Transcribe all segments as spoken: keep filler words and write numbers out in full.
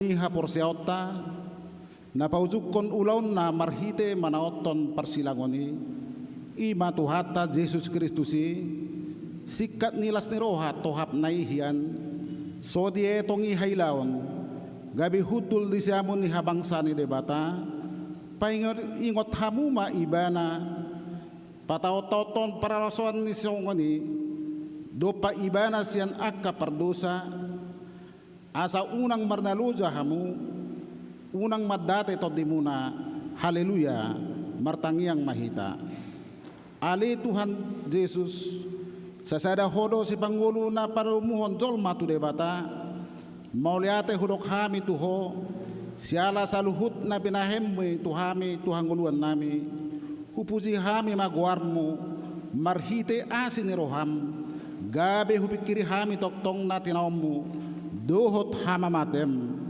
ni haporseaonta, na paujunghon ulaonna marhite manaonhon parsilangon i, i ma Tuhanta Jesus Kristus i, singkat ni las ni roha tohapna i hian, so dietong i hailaon, gabe hundul di siamun ni habangsa ni Debata, paingot-ingot hamu ma ibana, pataontaonhon pararasoan ni songon i, dompak ibana sian angka pardosa, asa unang marnaloja hamu, unang mandate tondimuna. Haleluya. Martangiang ma hita. Ale Tuhan Jesus, sasada Ho do sipangolu na palomohon jolma tu Debata. Mauliate hudok hami tu Ho, siala saluhut na binahenMu i tu hami tu hangoluannami. Hupuji hami ma goarMu, marhite asi ni rohaM, gabe hupingkiri hami tongtong na tinaonMu, dohot hamamateM.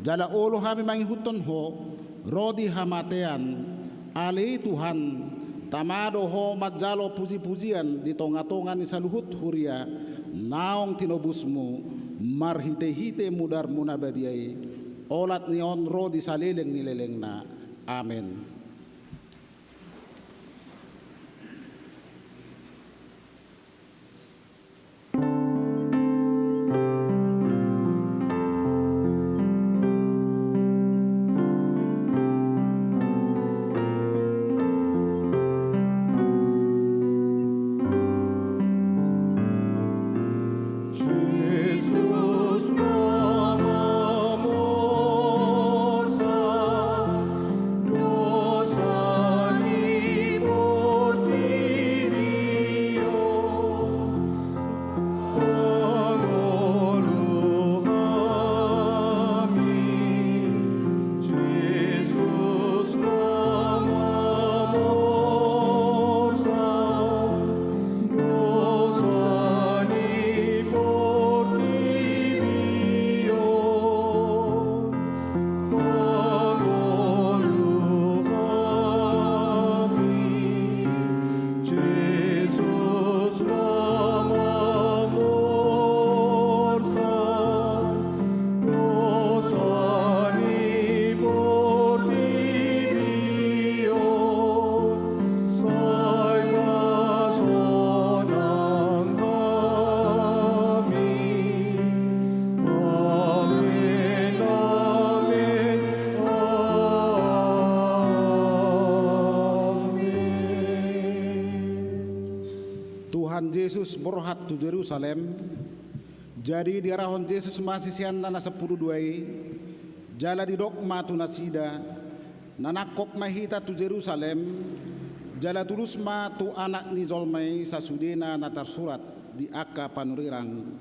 Jala olo hami mangihuthon Ho, ro di hamatean, ale Tuhan, tama do Ho manjalo pujipujian di tongatonga ni saluhut huria, naung tinobusMu, marhitehite mudarMu na badia i, olat ni on ro di saleleng ni lelengna. Amen. Tuhan Jesus borhat tu Jerusalem. Jadi diarahon Jesus ma siseanna na sampulu dua i, jala didok ma tu nasida: Na nangkok ma hita tu Jerusalem, jala tulus ma tu Anak ni jolma i sasudena na tarsurat di angka panurirang.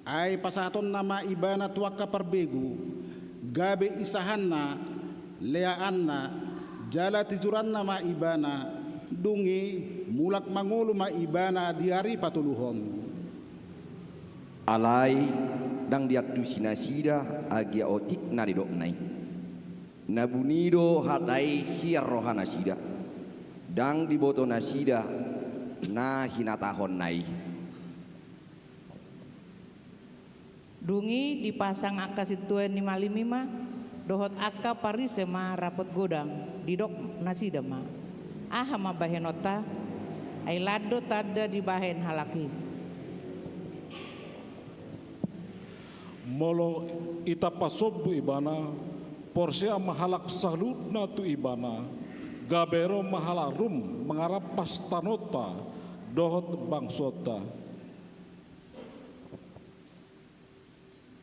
Ai pasahatonna ma Ibana tu angka parbegu, gabe isahanna, leaanna, jala tijuranna ma Ibana, dung i mulak mangolu ma Ibana di ari patoluhon. Alai ndang diantusi nasida agia otik na nidokna i. Na buni do hata i sian rohanasida, ndang diboto nasida na hinatahonna i. Dung i dipasang angka sintua ni malim i ma, dohot angka Parise ma rapot godang, didok nasida ma: Aha ma bahenonta? Ai lan do tanda dibahen halak i. Molo itampasombu Ibana, porsea ma halak saluhutna tu Ibana, gabe ro ma halak Rum mangarampas tanonta dohot bangsonta.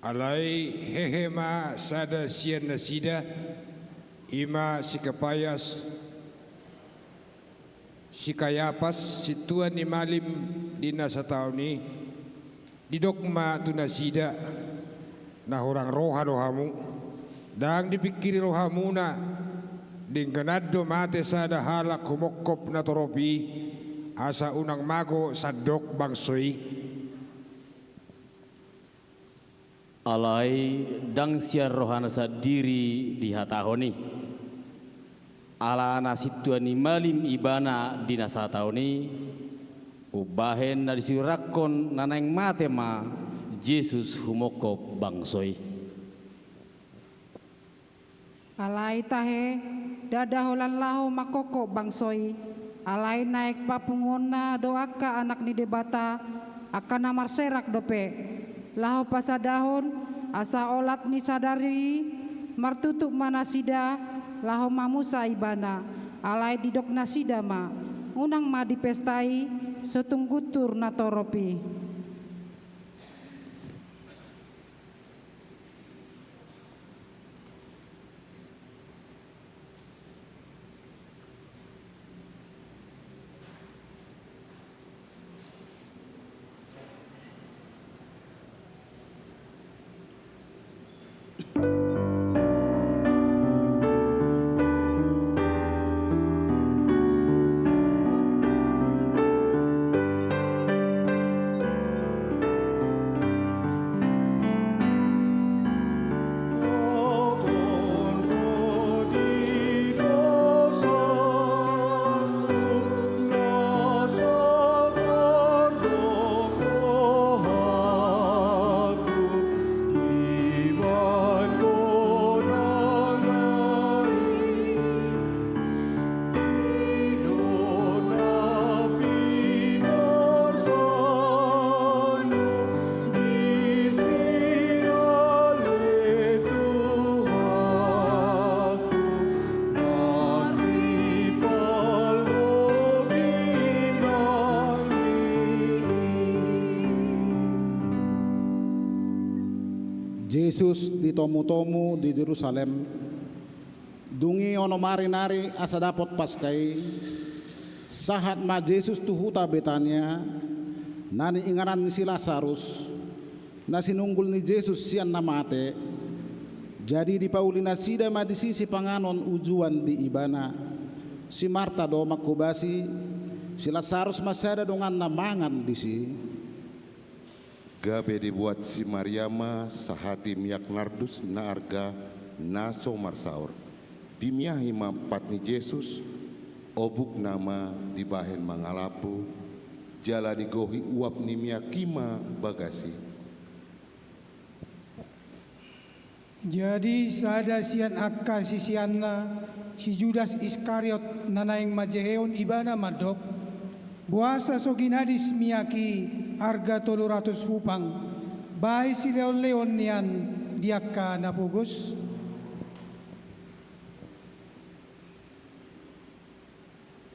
Alai hehe ma sada sian nasida, i ma si Kapaias, si Kayapas, sintua ni malim di na sataon i, didok ma tu nasida: Na hurang roha do hamu, ndang dipingkiri rohamuna, dengganan do mate sada halak humongkop natorop i, asa unang mago sandok bangso i. Alai ndang sian rohana sandiri dihatahon i. Ala na sintua ni malim Ibana di na sataon i, umbahen na disuriranghon na naeng mate ma Jesus humongkop bangso i. Alai tahe, ndada holan laho mangkongkop bangso i, alai naeng papunguonna do angka anak ni Debata, angka na marserak dope. Laho pasadahon, asa olat ni sadari i, martutup ma nasida, laho mamusa ibana, alai didok nasida ma, unang ma dipestai, so tung guntur na torop i. Jesus ditomutomu di Jerusalem. Dung i onom ari nari asa dapot Paska i, sahat ma Jesus tu huta Betania, na niinganan ni si Lasarus, na sinunggul ni Jesus sian na mate. Jadi dipauli nasida ma disi sipanganon ujuan di ibana. Si Marta do manghobasi, si Lasarus ma sada donganna mangan disi. Gabe dibuat si Maria ma sahati miak nardus na arga na so marsaor. Dimiahi ma pat ni Jesus, obukna ma dibahen mangalampu, jala digohi uap ni miak i ma bagas i. Jadi sada sian angka siseanna, si Judas Iskariot, na naeng manjehehon ibana mandok, boasa so ginadis miak i arga tolu ratus hupang, bahen silehonlehon nian di angka na pogos?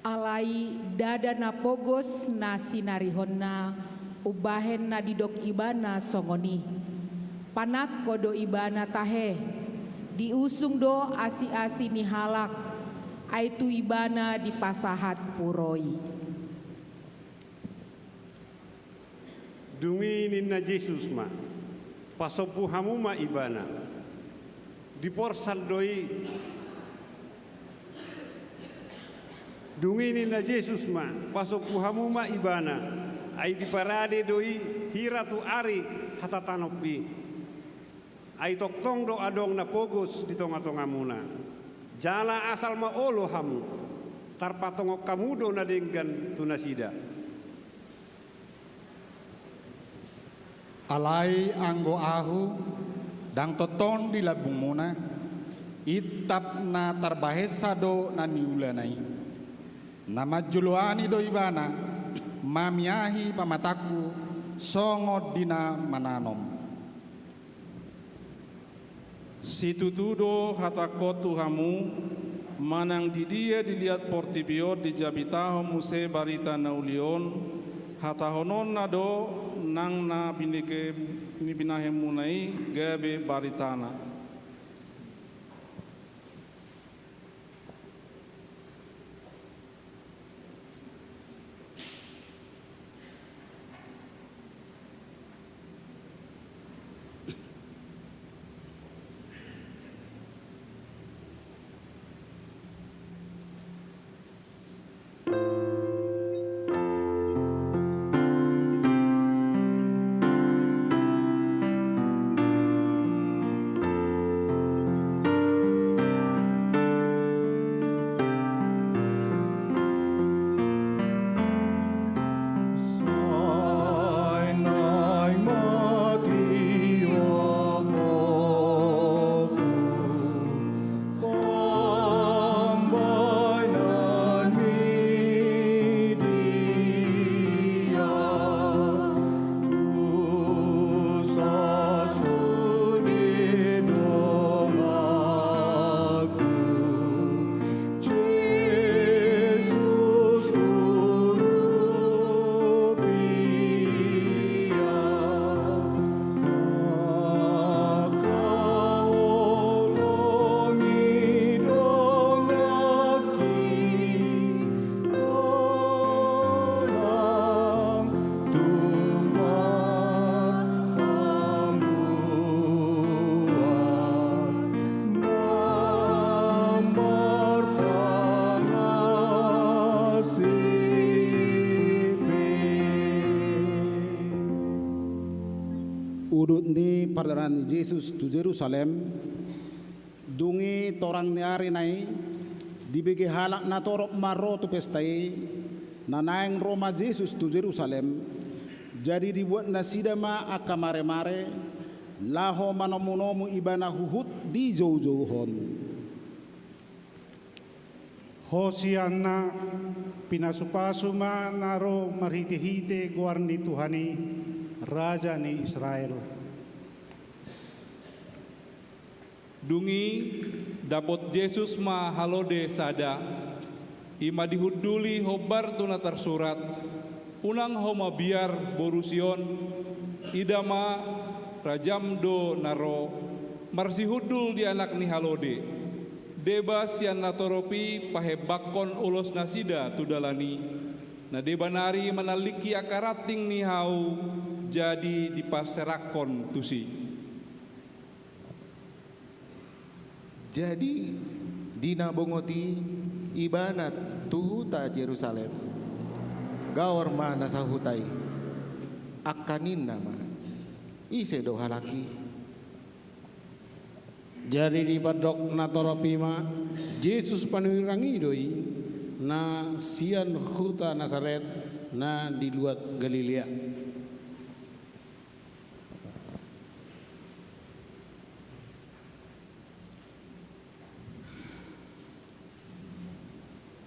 Alai ndada na pogos na sinarihonna umbahen na didok ibana songon i. Panangko do ibana tahe, diusung do asiasi ni halak, ai tu ibana dipasahat puro i. Dung i ninna Jesus ma, pasombu hamu ma ibana. Diporsan do i. Dung i ninna Jesus ma, pasombu hamu ma ibana, ai diparade do i hira tu ari hatatanompi. Ai tongtong do adong na pogos di tongatongamuna. Jala asal ma olo hamu, tarpatongon hamu do na denggan tu nasida. Alai anggo ahu, ndang tongtong di lambungmuna, intap na tarbahensa do na niulana i. Na manjoloani do ibana, mamiahi pamatangku songon di na mananom. Situtu do hatangkon tu hamu, manang didia diliat portibi on dijabitahon muse barita na uli on, hatahononna do nang na binege-, nibinahenmuna i gabe baritana. Udut ni pardalan ni Jesus tu Jerusalem. Dung i torang ni ari na i, dibege halak natorop ma ro tu pesta i. Na naeng ro ma Jesus tu Jerusalem, jadi dibuat nasida ma angka maremare, laho manomunomu Ibana huhut dijoujouhon. Hosianna, pinasupasu ma na ro marhitehite goar ni Tuhan i, Raja ni Israel. Dung i dapot Jesus ma halode sada, i ma dihunduli hombar tu na tarsurat: Unang ho mabiar, boru Sion, ida ma, rajam do na ro, marsihundul di anak ni halode. Deba sian natorop i pahembanghon ulos nasida tu dalan i, na deba nari manalingki angka ranting ni hau, jadi dipaseranghon tusi. Jadi di na bongot i Ibana tu huta Jerusalem, gaor ma na sahuta i, angka ninna ma: Ise do halak i? Jadi dipandok natorop i ma: Jesus Panurirang i do i, na sian huta Nasaret, na di luat Galilea.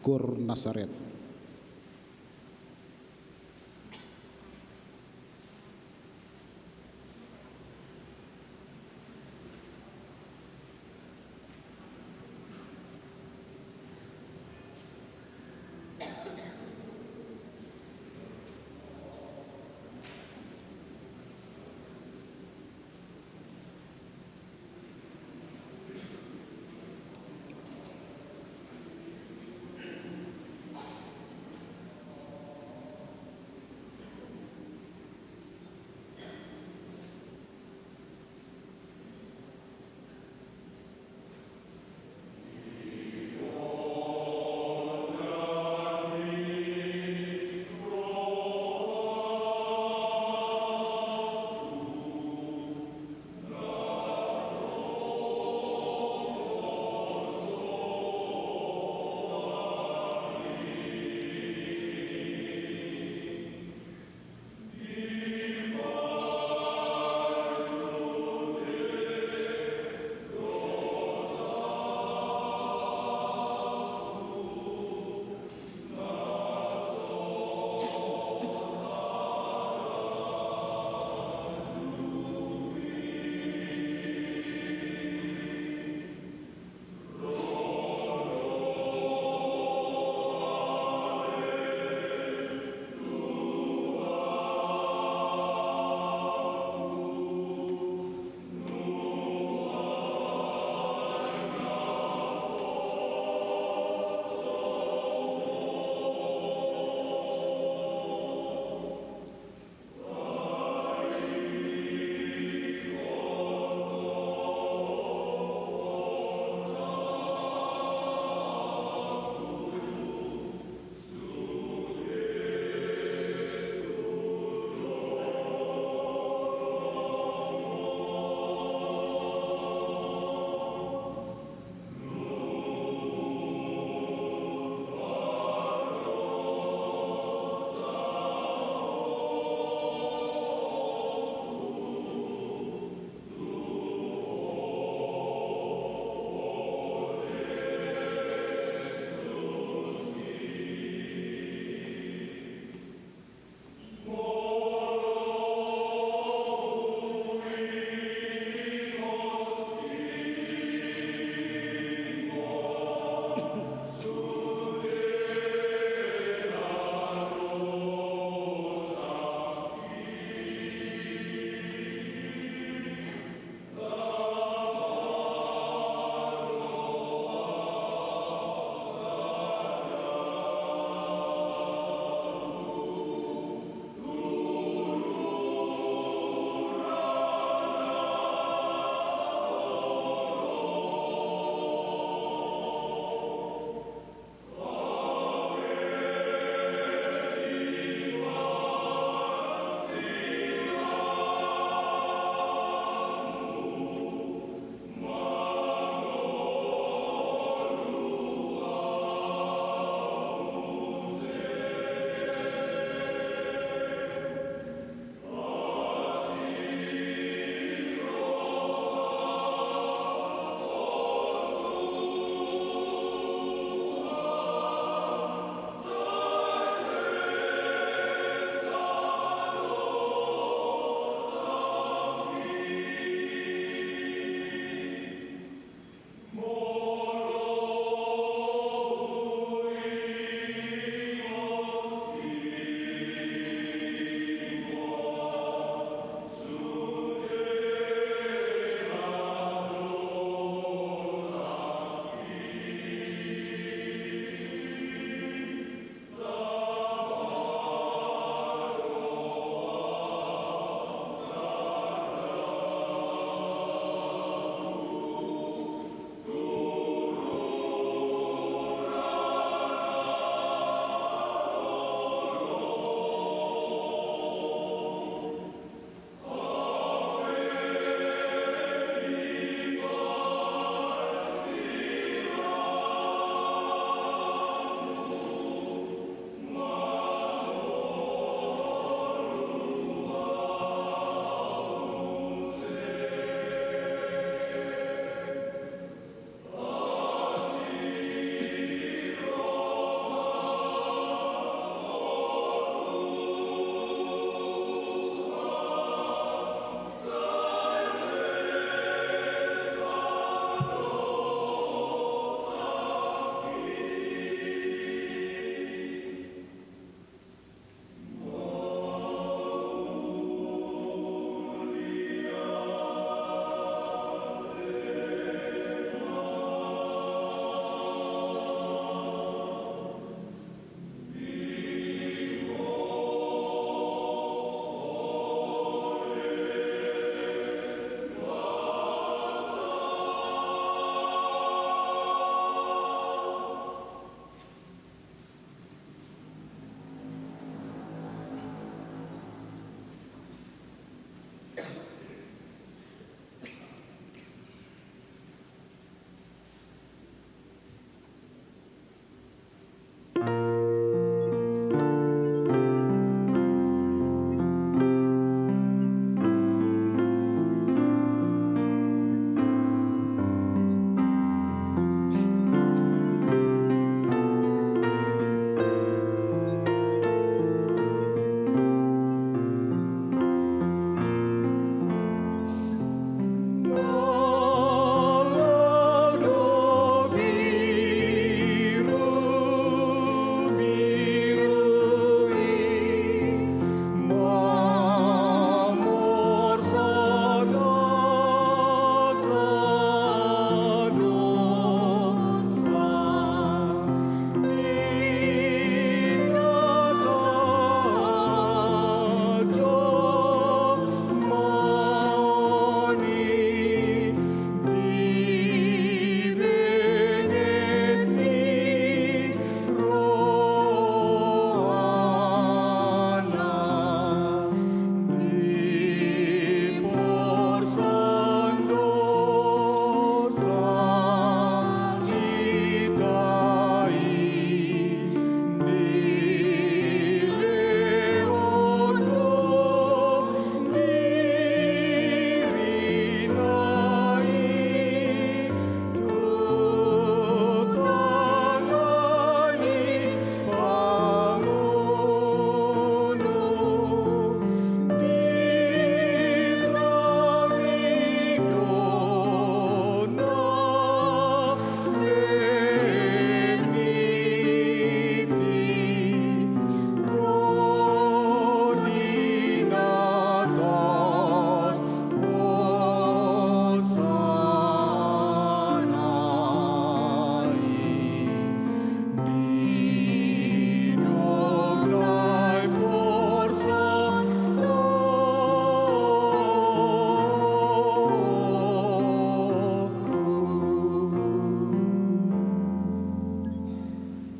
Gor Nasaret.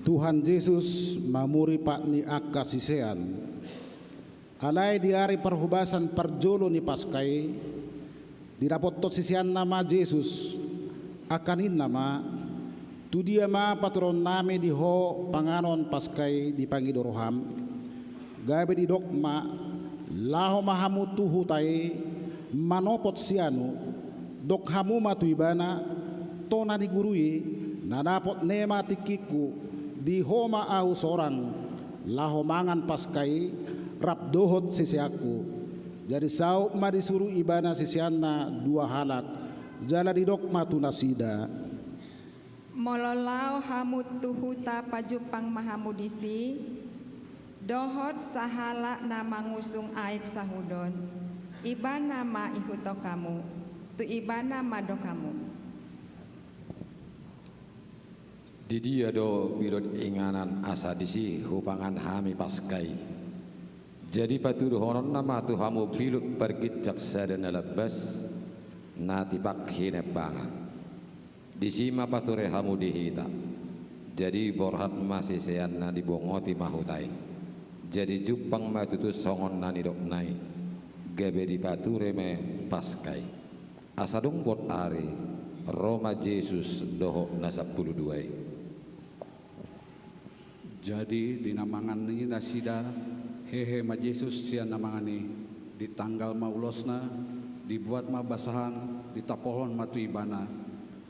Tuhan Jesus mamuri pat ni angka sisean. Alai di ari parhobasan parjolo ni Paska i, didapothon siseanna ma Jesus, angka ninna ma: Tu dia ma patuduhonnami di Ho panganon Paska i dipangido roham? Gabe didok ma: Laho ma hamu tu huta i, manopot sianu, dok hamu ma tu ibana: Tona ni guru i, na dapot ne ma tingkingku, di Ho ma ahu sorang, laho mangan Paska i rap dohot siseanku. Jadi saut ma disuru ibana siseanna dua halak, jala didok ma tu nasida: Molo laho hamu tu huta, pajumpang ma hamu disi dohot sahalak na mangusung aek sahudon. Ibana ma ihuthon hamu, tu ibana ma dok hamu. Di dia do bilot inganan asa disi hupangan hami Paska i? Jadi patuduhononna ma tu hamu bilot parginjang sada na lambas, na tipak hinembangan. Disi ma pature hamu di hita. Jadi borhat ma siseanna, dibongoti ma huta i. Jadi jumpang ma tutu songon na nidokna i, gabe dipature ma Paska i. Asa dung bot ari, ro ma Jesus dohot na sampulu dua i. Jadi di na mangan i nasida, hehe ma Jesus sian na mangan i. Ditanggal ma ulosna, dibuat ma basahan, ditapolhon ma tu ibana.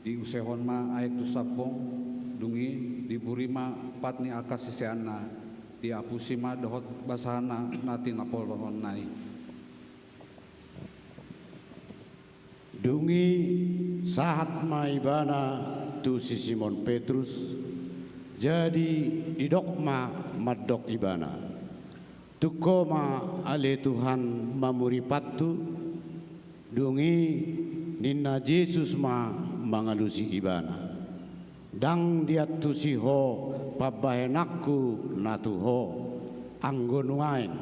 Diusehon ma aek tu sampong, dung i diburi ma pat ni angka siseanna, diapusi ma dohot basahanna na tinapolhonna i. Dung i sahat ma ibana tu si Simon Petrus, jadi didok ma mandok ibana: Tung ho ma ale Tuhan mamuri pathu? Dung i ninna Jesus ma mangalusi ibana: Ndang diantusi ho pambahenanku na tu ho, anggo nuaeng,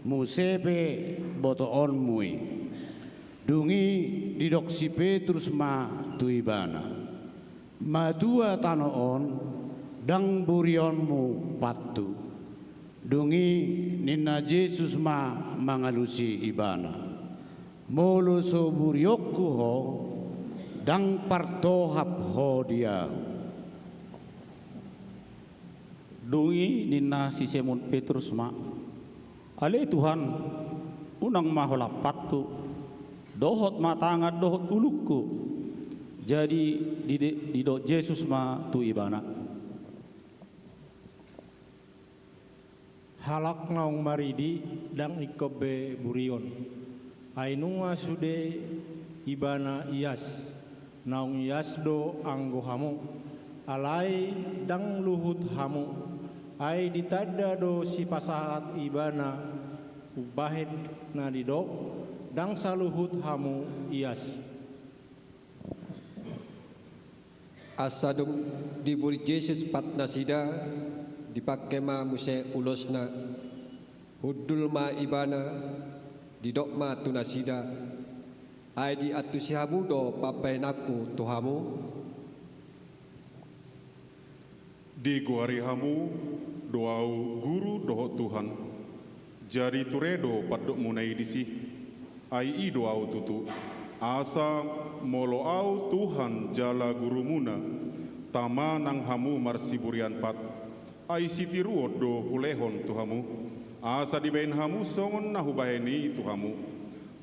muse pe botoonmu i. Dung i didok si Petrus ma tu ibana: Matua tano on, ndang burionmu pathu. Dung i ninna Jesus ma mangalusi ibana: Molo so burionku ho, ndang partohap ho di ahu. Dung i ninna si Simon Petrus ma: Ale Tuhan, unang ma holan pathu, dohot ma tangan dohot ulungku. Jadi dide-, didok Jesus ma tu ibana: Halak naung maridi ndang ingkon be burion, ai nunga sude ibana ias. Naung ias do anggo hamu, alai ndang luhut hamu, ai ditanda do sipasahat ibana umbahen na nidok: Ndang saluhut hamu ias. Asa dung diburi Jesus pat nasida, dipangke ma muse ulosna. Hundul ma ibana, didok ma tu nasida: Ai diantusi hamu do pambahenanku tu hamu? Digoari hamu do ahu Guru dohot Tuhan. Jadi ture do pandokmuna i disi. Ai i do ahu tutu. Asa molo ahu Tuhan jala Gurumuna, tama nang hamu marsiburian pat. Ai sitiruon do hulehon tu hamu, asa dibahen hamu songon na hubahen i tu hamu.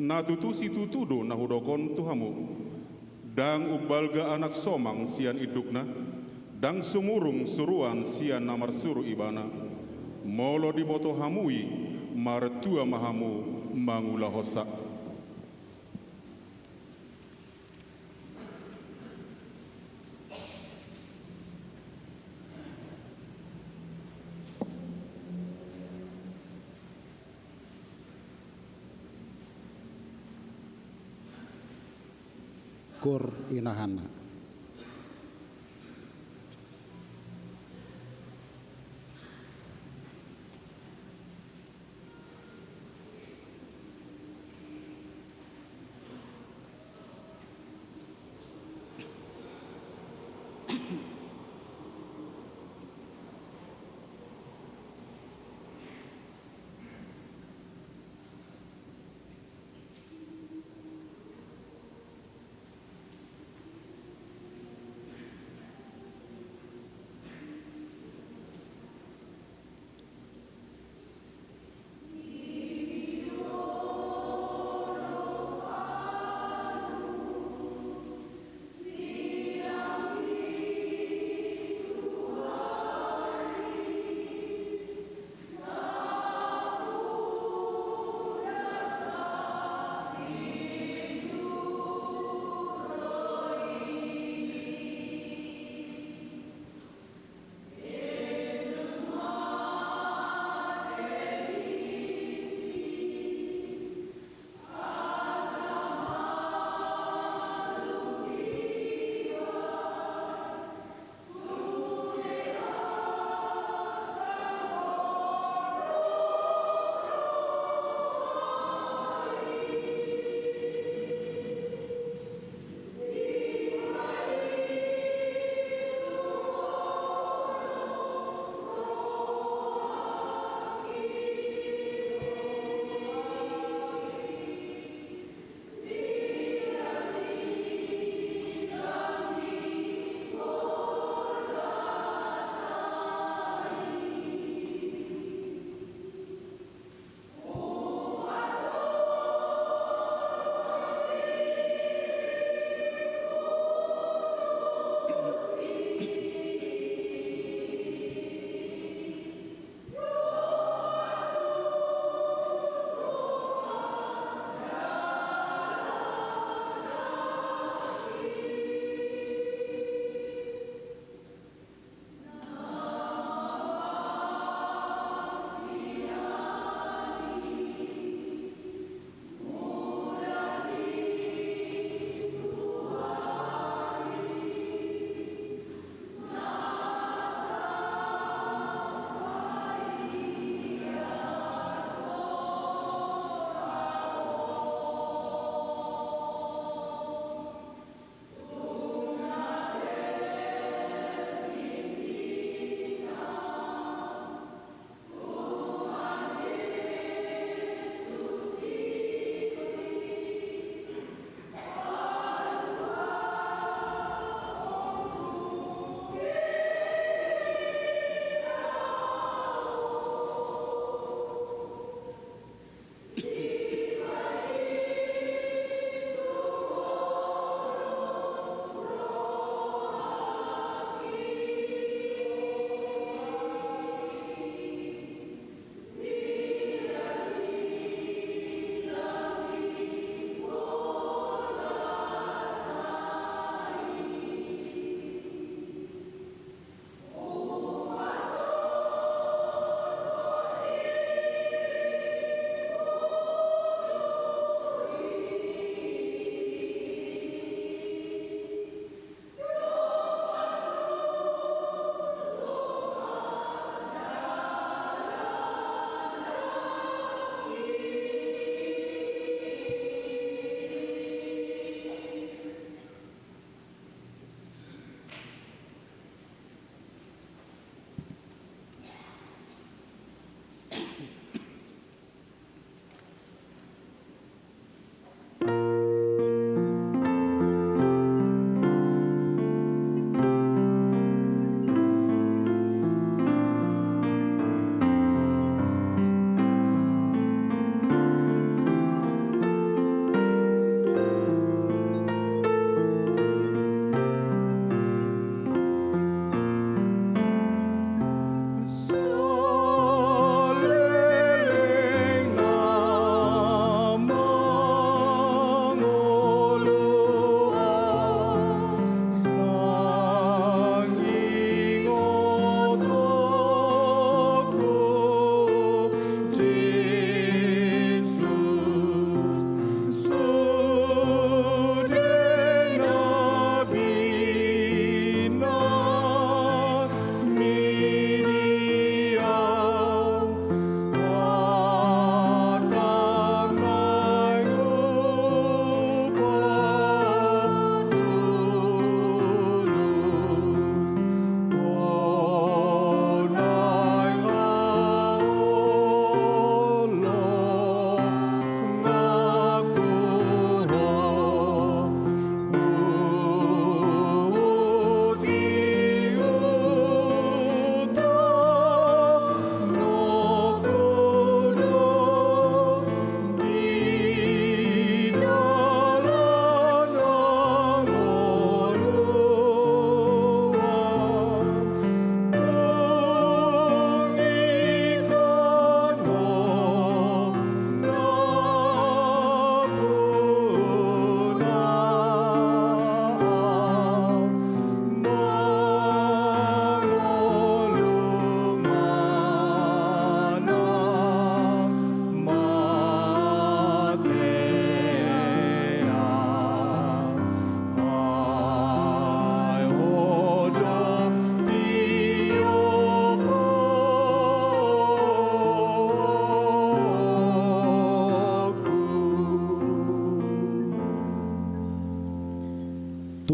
Na tutu situtu do na hudok on tu hamu: Ndang umbalga anak somang sian indukna, ndang sumurung suruan sian na marsuru ibana. Molo diboto hamu i, martua ma hamu mangulahonsa. Kur inahanna.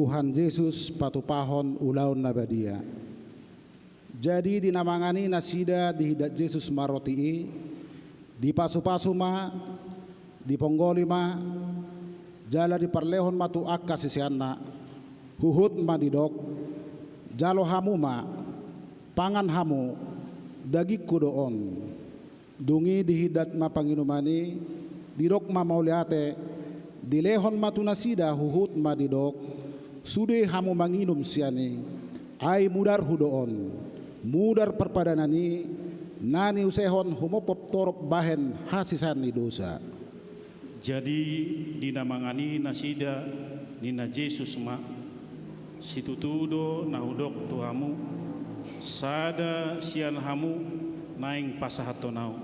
Tuhan Jesus patupahon ulaon na badia. Jadi di na mangan i nasida dihindat Jesus ma roti i, dipasupasu ma, diponggoli ma, jala diparlehon ma tu angka siseanna, huhut ma didok: Jalo hamu ma, pangan hamu, dagingku do on. Dung i dihindat ma panginuman i, didok ma mauliate, dilehon ma tu nasida, huhut ma didok: Sude hamu manginum sian i, ai mudarhu do on, mudar parpadanan i, na niusehon humophop torop bahen hasesaan ni dosa. Jadi di na mangan i nasida, ninna Jesus ma: Situtu do na hudok tu hamu, sada sian hamu naeng pasahathon ahu.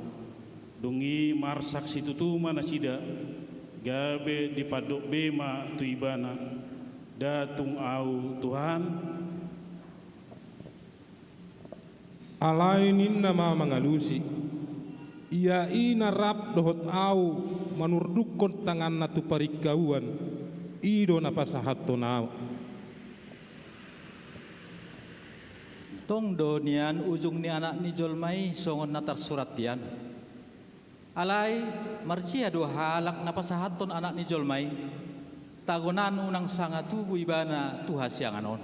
Dung i marsak situtu ma nasida, gabe dipandok be ma tu ibana: Nda tung ahu, Tuhan. Alai ninna ma mangalusi: Ia i na rap dohot ahu manurdukkon tanganna tu paringkauan, i do na pasahathon ahu. Tong do nian ujung ni Anak ni jolma i songon na tarsurat hian. Alai marjea do halak na pasahathon Anak ni jolma i, tagonan unang sanga tubu ibana tu hasiangan on.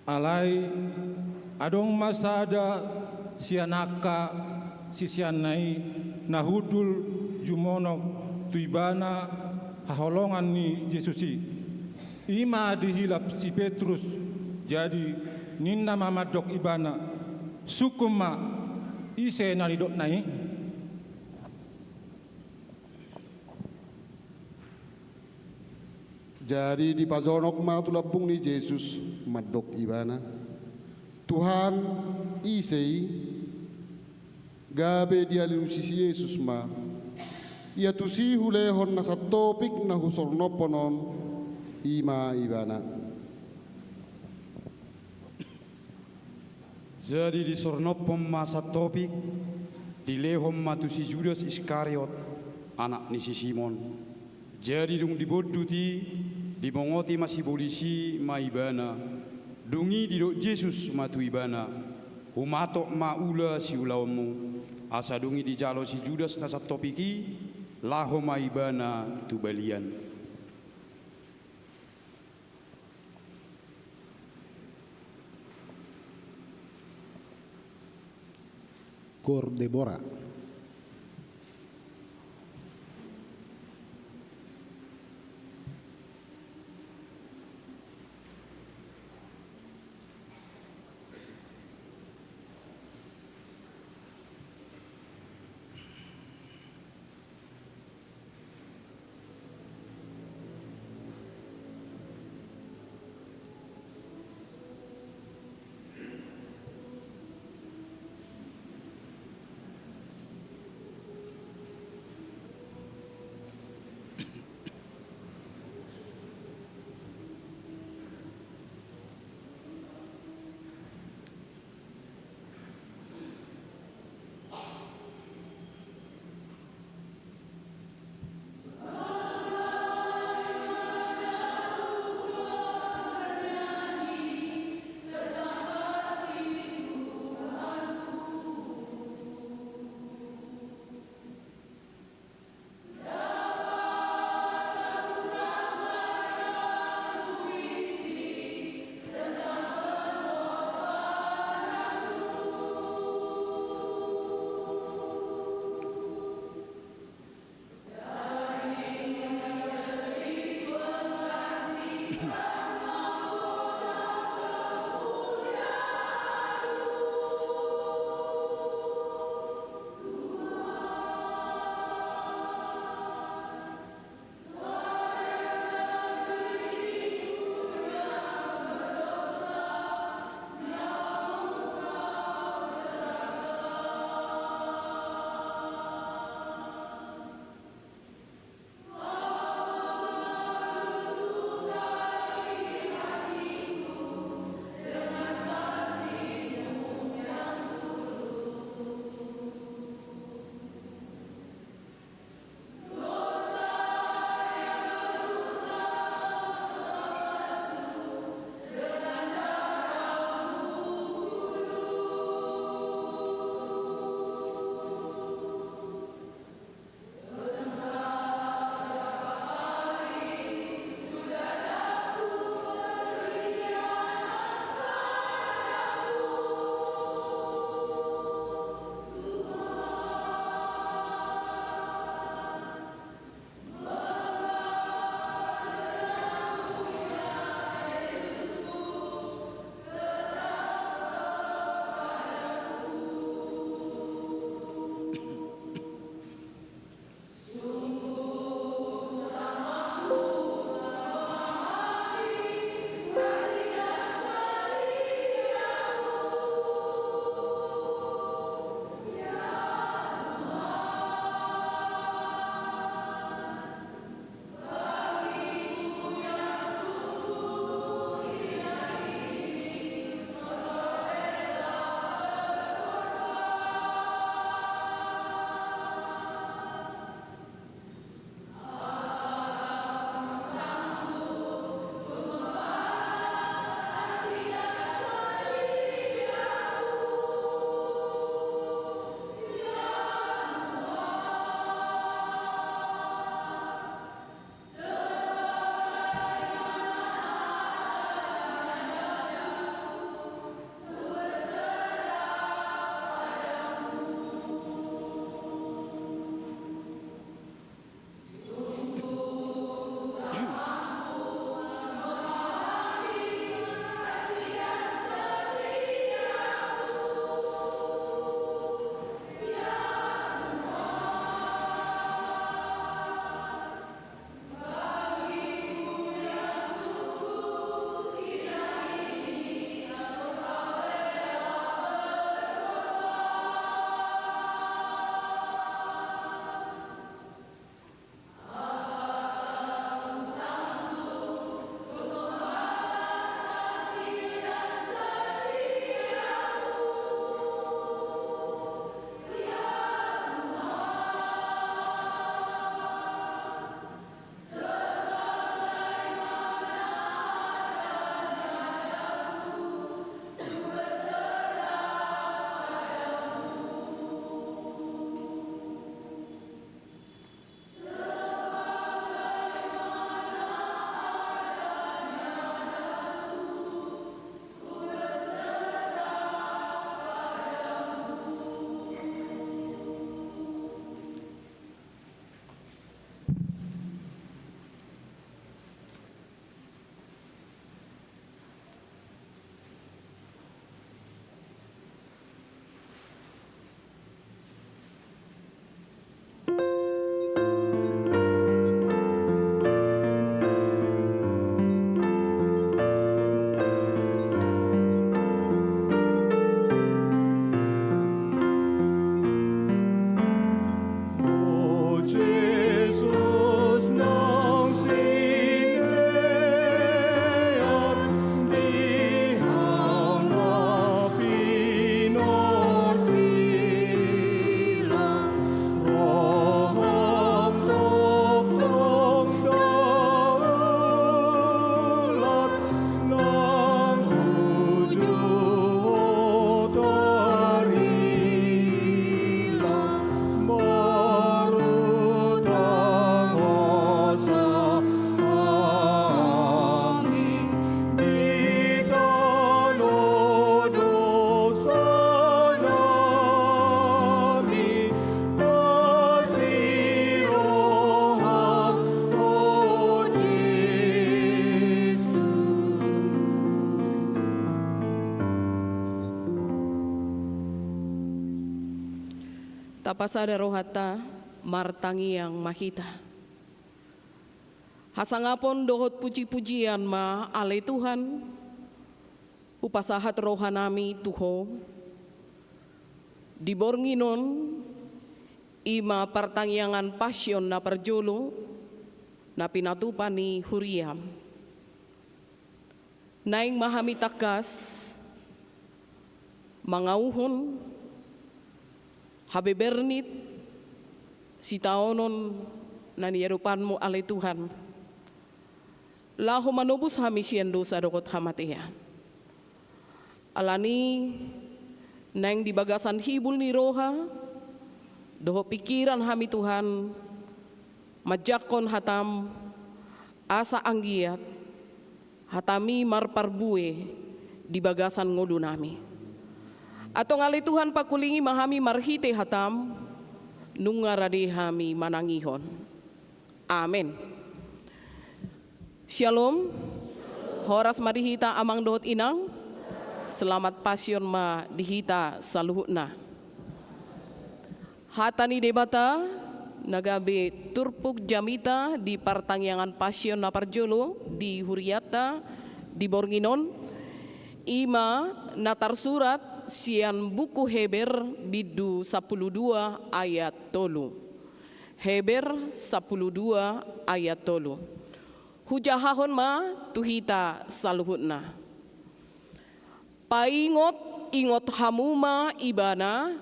Alai adong ma sada sian angka siseanna i na hundul jumonok tu ibana haholongan ni Jesus i. I ma dihilap si Petrus. Jadi ninna ma mandok ibana: Sungkun ma, ise na nidokna i? Jadi dipajonok ma tu lambung ni Jesus, mandok ibana: Tuhan, ise i? Gabe dialusi Jesus ma: Ia tusi hulehon na santopik na husornophon on, i ma ibana. Jadi disornophon ma santopik, dilehon ma tu si Judas Iskariot, anak ni si Simon. Jadi dung dibondut i, dibongoti ma sibolis i ma ibana. Dung i didok Jesus ma tu ibana: Humatop ma ula siulaonmu. Asa dung i dijalo si Judas na santopik i, laho ma ibana tu balian. Cor Debora. Tapasada rohanta, martangiang ma hita. Hasangapon dohot puji-pujian ma ale Tuhan, hupasahat rohanami tu Ho. Di borngin on, i ma partangiangan Passion na parjolo, na pinatupa ni huriaM. Naeng ma hami tangkas mangauhon habebernit sitaonon na niadopanMu ale Tuhan, laho manobus hami sian dosa dohot hamatean. Alani naeng di bagasan hibul ni roha dohot pingkiran hami Tuhan, manjangkon hataM, asa anggiat hataMi marparbue di bagasan ngolunami. Antong ale Tuhan, pangkulingi ma hami marhite hataM, nunga rade hami manangihon. Amen. Syalom. Horas ma di hita amang dohot inang. Selamat Passion ma di hita saluhutna. Hata ni Debata na gabe turpuk jamita di partangiangan Passion na parjolo di hurianta di borngin on, i ma na tarsurat sian buku Heber bindu sampulu dua ayat tolu. Heber sampulu dua ayat tolu. Hujahahon ma tu hita saluhutna. Paingot-ingot hamu ma Ibana,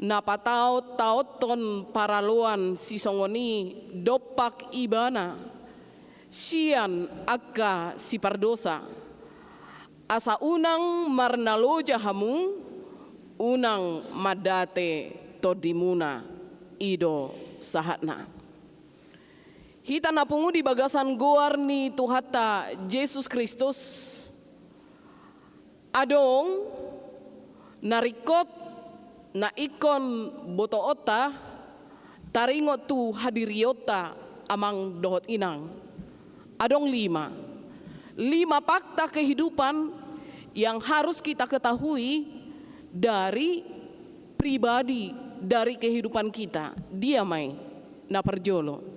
na pataot-taothon paraloan sisongon i dompak Ibana sian angka sipardosa, asa unang marnaloja hamu, unang mandate tondimuna. I do sahatna. Hita na pungu di bagasan goar ni Tuhanta Jesus Kristus, adong na ringkot na ingkon botoonta taringot tu hadirionta amang dohot inang. Adong lima. Lima fakta kehidupan yang harus kita ketahui dari pribadi, dari kehidupan kita. Dia ma i na parjolo.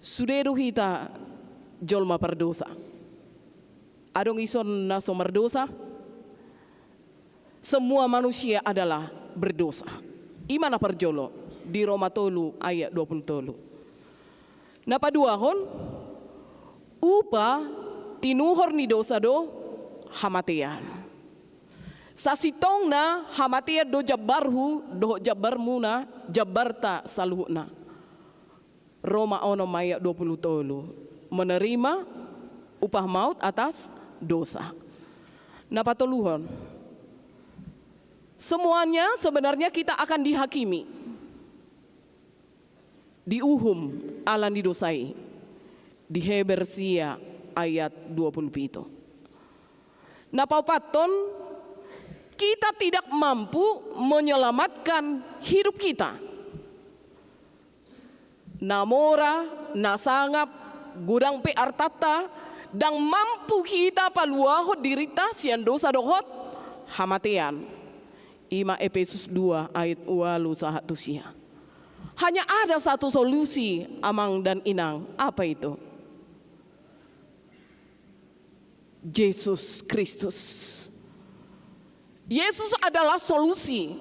Sude do hita jolma pardosa. Adong ison na so mardosa? Semua manusia adalah berdosa. I ma na parjolo di Roma tolu ayat dua pulu tolu. Na paduahon, upa tinuhor ni dosa do hamatean. Sasintongna hamatean do jambarhu dohot jambarmuna, jambarta saluhutna. Roma onom ayat dua pulu tolu. Menerima upah maut atas dosa. Na patoluhon. Semuanya sebenarnya kita akan dihakimi, diuhum ala ni dosa i. Di Heber sia ayat dua pulu pitu. Na paopathon, kita tidak mampu menyelamatkan hidup kita. Na mora, na sangap, godang pe artanta, ndang mampu hita paluahon dirinta sian dosa dohot hamatean. I ma Epesus dua ayat ualu sahat tu sia. Hanya ada satu solusi, amang dan inang. Apa itu? Jesus Kristus. Yesus adalah solusi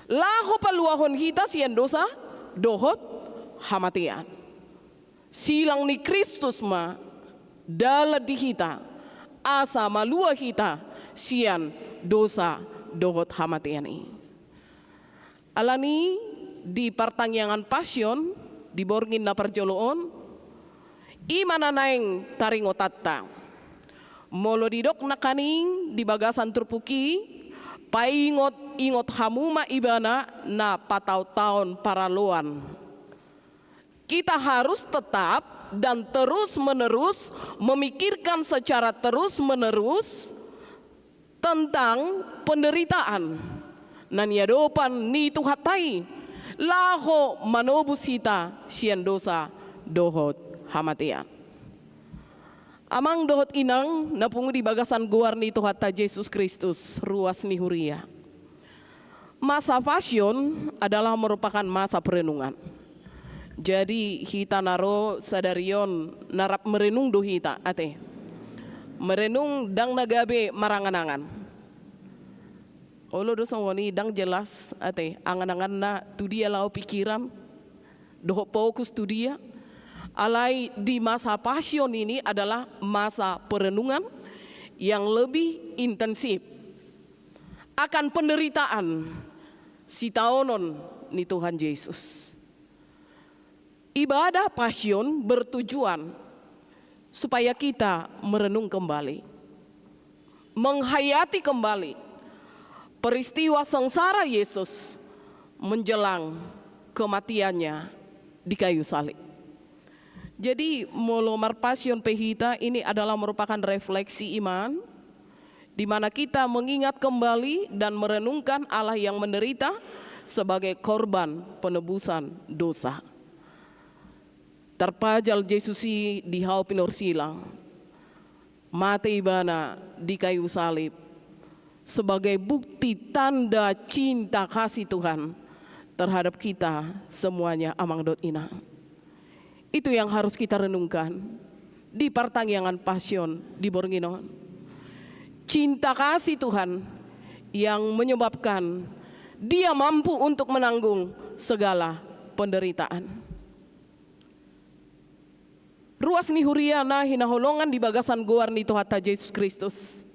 laho paluahon hita sian dosa dohot hamatean. Silang ni Kristus ma dalan di hita asa malua hita sian dosa dohot hamatean i. Alani di partangiangan Pasion di borngin na parjolo on, i ma na naeng taringotanta. Molo didok nangkaning di bagasan turpuk i, paingot-ingot hamu ma Ibana na pataon-taon paraloan. Kita harus tetap dan terus-menerus memikirkan secara terus-menerus tentang penderitaan na niadopan ni Tuhanta i laho manobus hita sian dosa dohot hamatean. Amang dohot inang na pungu di bagasan goar ni Tuhanta Jesus Kristus, ruas ni huria. Masa Pasion adalah merupakan masa perenungan. Jadi hita na ro sadari on na rap merenung do hita, ate. Merenung ndang na gabe marangan-angan. Olo do songon i, ndang jelas, ate, angan-anganna tu dia laho pikiran, dohot fokus tu dia. Alai di masa Pasion ini adalah masa perenungan yang lebih intensif akan penderitaan sitaonon ni Tuhan Yesus. Ibadah Pasion bertujuan supaya kita merenung kembali, menghayati kembali peristiwa sengsara Yesus menjelang kematiannya di kayu salib. Jadi, molo marpasion pe hita, ini adalah merupakan refleksi iman, di mana kita mengingat kembali dan merenungkan Allah yang menderita sebagai korban penebusan dosa. Tarpajal Jesus i di hau pinarsilang. Mate ibana di kayu salib sebagai bukti tanda cinta kasih Tuhan terhadap kita semuanya, amang dohot inang. Itu yang harus kita renungkan di partangiangan Pasion di borngin on. Cinta kasih Tuhan yang menyebabkan Dia mampu untuk menanggung segala penderitaan. Ruas ni huria na hinaholongan di bagasan goar ni Tuhanta Jesus Kristus.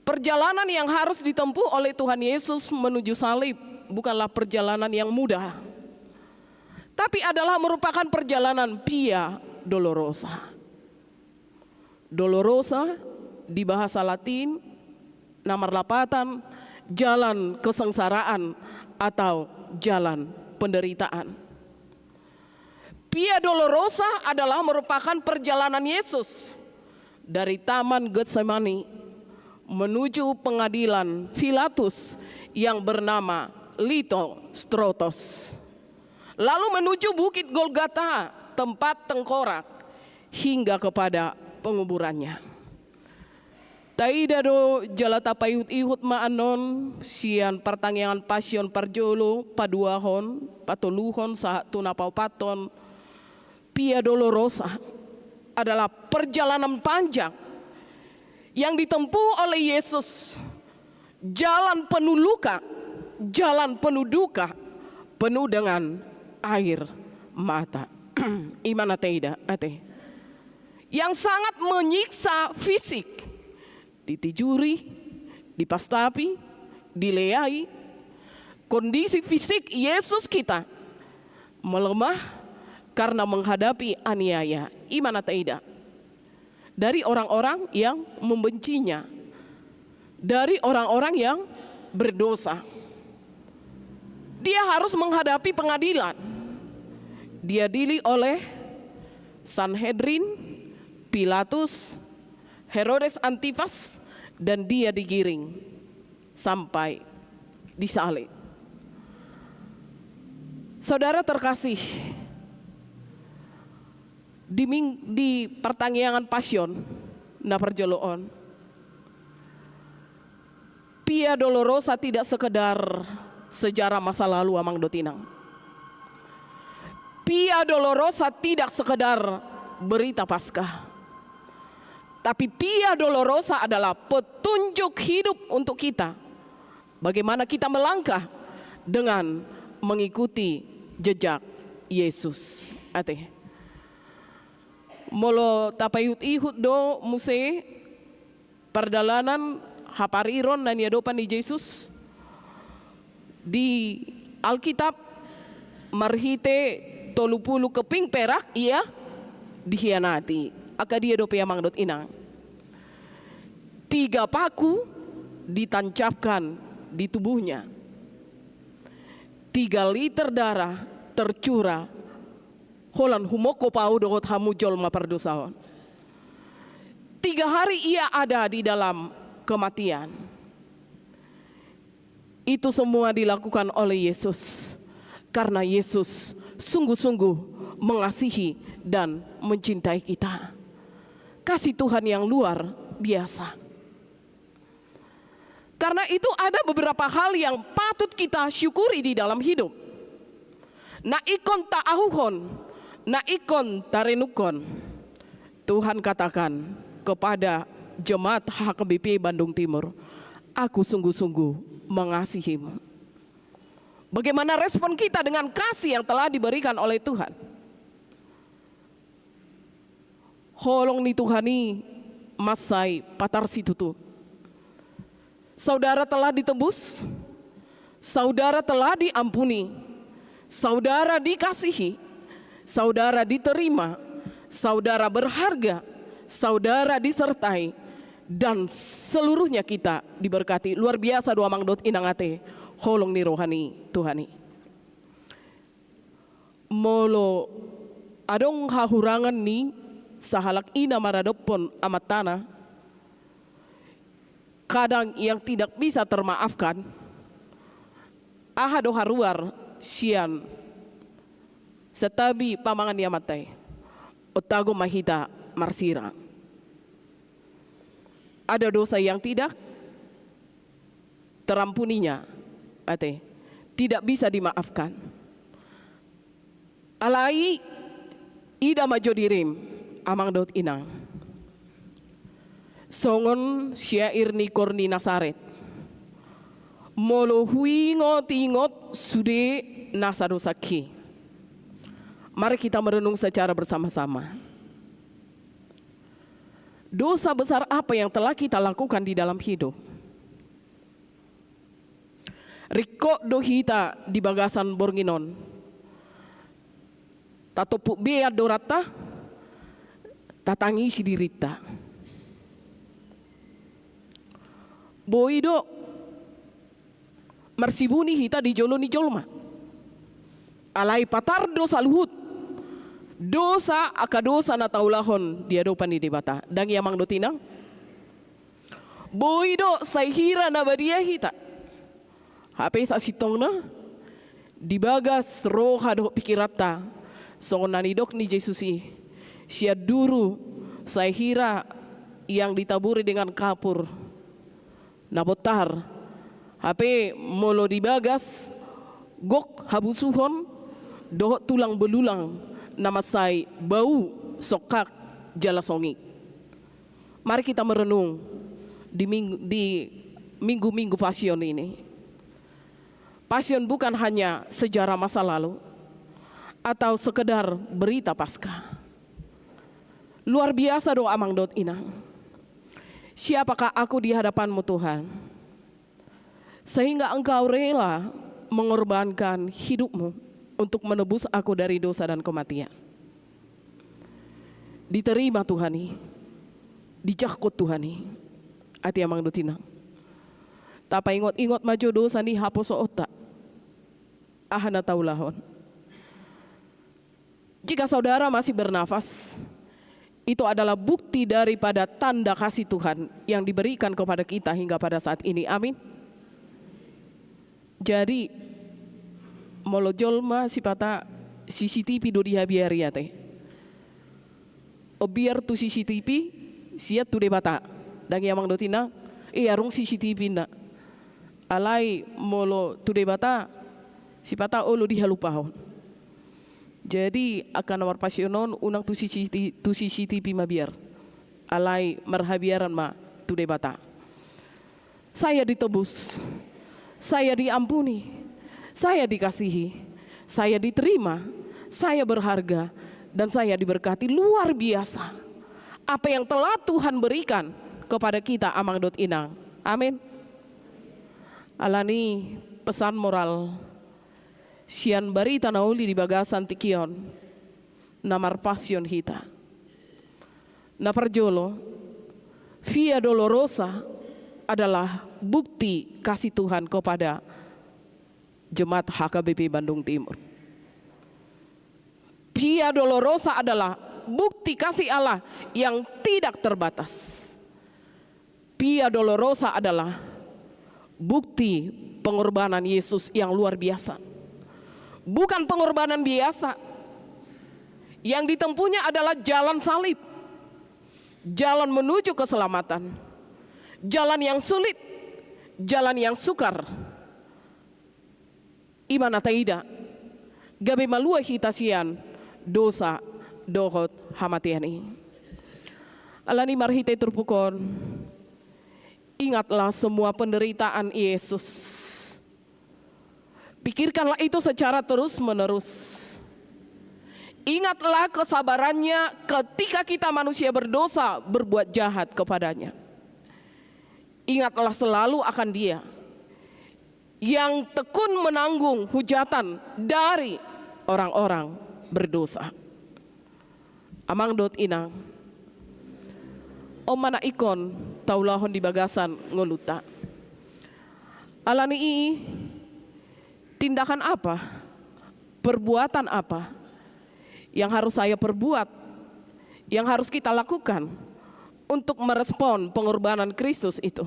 Perjalanan yang harus ditempuh oleh Tuhan Yesus menuju salib bukanlah perjalanan yang mudah, tapi adalah merupakan perjalanan via dolorosa. Dolorosa di bahasa Latin na marlapatan jalan kesengsaraan atau jalan penderitaan. Via Dolorosa adalah merupakan perjalanan Yesus dari Taman Getsemani menuju pengadilan Pilatus yang bernama Lithostrotos, lalu menuju Bukit Golgata, tempat tengkorak, hingga kepada penguburannya. Taida do jala tapaihut-ihut ma annon sian partangiangan Pasion parjolo, paduahon, patoluhon, sahat tu na paopathon. Via Dolorosa adalah perjalanan panjang yang ditempuh oleh Yesus. Jalan penuh luka, jalan penuh duka, penuh dengan air mata. I ma na taida, ate. Yang sangat menyiksa fisik, ditijuri, dipastapi, dileai. Kondisi fisik Yesus kita melemah karena menghadapi aniaya. I ma na taida. Dari orang-orang yang membencinya, dari orang-orang yang berdosa. Dia harus menghadapi pengadilan. Diadili oleh Sanhedrin, Pilatus, Herodes Antipas, dan dia digiring sampai disalib. Saudara terkasih, di, ming- di partangiangan Pasion na parjolo on, Via Dolorosa tidak sekedar sejarah masa lalu, amang dohot inang. Via Dolorosa tidak sekedar berita Paskah. Tapi Via Dolorosa adalah petunjuk hidup untuk kita. Bagaimana kita melangkah dengan mengikuti jejak Yesus. Ate. Molo tapaihut-ihut do muse pardalanan hapariron na niadopan ni Jesus di Alkitab, marhite tolu pulu keping perak ia dihianati. Angka dia dope, amang dohot inang? Tiga paku ditancapkan di tubuhnya. Tiga liter darah tercurah holan humongkop ahu dohot hamu jolma pardosa on. Tiga hari ia ada di dalam kematian. Itu semua dilakukan oleh Yesus karena Yesus sungguh-sungguh mengasihi dan mencintai kita. Kasih Tuhan yang luar biasa. Karena itu ada beberapa hal yang patut kita syukuri di dalam hidup. Na ingkon taahuhon, na ingkon tarenungkon. Tuhan katakan kepada jemaat H K B P Bandung Timur, "Aku sungguh-sungguh mengasihimu." Bagaimana respon kita dengan kasih yang telah diberikan oleh Tuhan? Holong ni Tuhan i mansai patar situtu. Saudara telah ditebus, saudara telah diampuni, saudara dikasihi, saudara diterima, saudara berharga, saudara disertai, dan seluruhnya kita diberkati. Luar biasa do amang dohot inang ate, holong ni roha ni Tuhan i. Molo adong hahurangan ni sahalak ina maradophon amantana, kadang yang tidak bisa termaafkan, aha do haruar sian santabi pamangan ni amanta i? Ontagon ma hita marsirang. Ada dosa yang tidak terampuninya, ate, tidak bisa dimaafkan. Alai ida ma jo dirim, amang dohot inang. Songon syair ni Korni Nasaret, "Molo huingot-ingot sude nasa dosangki." Mari kita merenung secara bersama-sama. Dosa besar apa yang telah kita lakukan di dalam hidup? Ringkot do hita di bagasan borngin on. Tatompuk beat do ranta, tatangisi dirinta. Boi do marsibuni hita di jolo ni jolma. Alai patar do saluhut dosa, angka dosa na taulahon di adopan ni Debata. Dang i amang dohot inang? Boi do sai hira na badia hita. Hape sasintongna di bagas roha dohot pikiranta, songon na nidok ni Jesus i, sian duru sai hira yang ditaburi dengan kapur na bontar. Hape molo di bagas gok habusuhon dohot tulang belulang na mansai bau songkak jala songit. Mari kita merenung di minggu, di minggu-minggu Pasion ini. Pasion bukan hanya sejarah masa lalu atau sekedar berita Paskah. Luar biasa do amang dohot inang. Siapakah aku di hadapan-Mu, Tuhan, sehingga Engkau rela mengorbankan hidup-Mu untuk menebus aku dari dosa dan kematian? Diterima Tuhan i, dijangkon Tuhan i. Ate amang dohot inang, tapaingot-ingot ma jo dosa ni haposoonta. Aha na taulahon? Jika saudara masih bernafas, itu adalah bukti daripada tanda kasih Tuhan yang diberikan kepada kita hingga pada saat ini. Amin. Jadi, molo jolma sipata C C T V do dihabiari, ate, ombiar tu C C T V, sian tu Debata. Dang i amang dohot inang? Eh, adong C C T V na. Alai molo tu Debata, sipata olo dihalupahon. Jadi angka na marpasion on unang tu C C T V, tu C C T V mabiar. Alai marhabiaran ma tu Debata. Saya ditebus, saya diampuni, saya dikasihi, saya diterima, saya berharga, dan saya diberkati. Luar biasa apa yang telah Tuhan berikan kepada kita, amang dohot inang. Amin. Alani pesan moral sian barita na uli di bagasan tingki on, na marpasion hita. Na parjolo, Via Dolorosa adalah bukti kasih Tuhan kepada jemaat H K B P Bandung Timur. Via Dolorosa adalah bukti kasih Allah yang tidak terbatas. Via Dolorosa adalah bukti pengorbanan Yesus yang luar biasa. Bukan pengorbanan biasa. Yang ditempuhnya adalah jalan salib. Jalan menuju keselamatan. Jalan yang sulit. jalan yang sukar, i ma na taida, gabe malua hita sian dosa dohot hamatean i. Alani i marhite turpuk on, ingatlah semua penderitaan Yesus. Pikirkanlah itu secara terus-menerus. Ingatlah kesabarannya ketika kita manusia berdosa berbuat jahat kepadanya. Ingatlah selalu akan Dia yang tekun menanggung hujatan dari orang-orang berdosa. Amang dohot inang, on ma na ingkon taulahon di bagasan ngolunta. Alani i, tindakan apa, perbuatan apa yang harus saya perbuat, yang harus kita lakukan untuk merespon pengorbanan Kristus itu?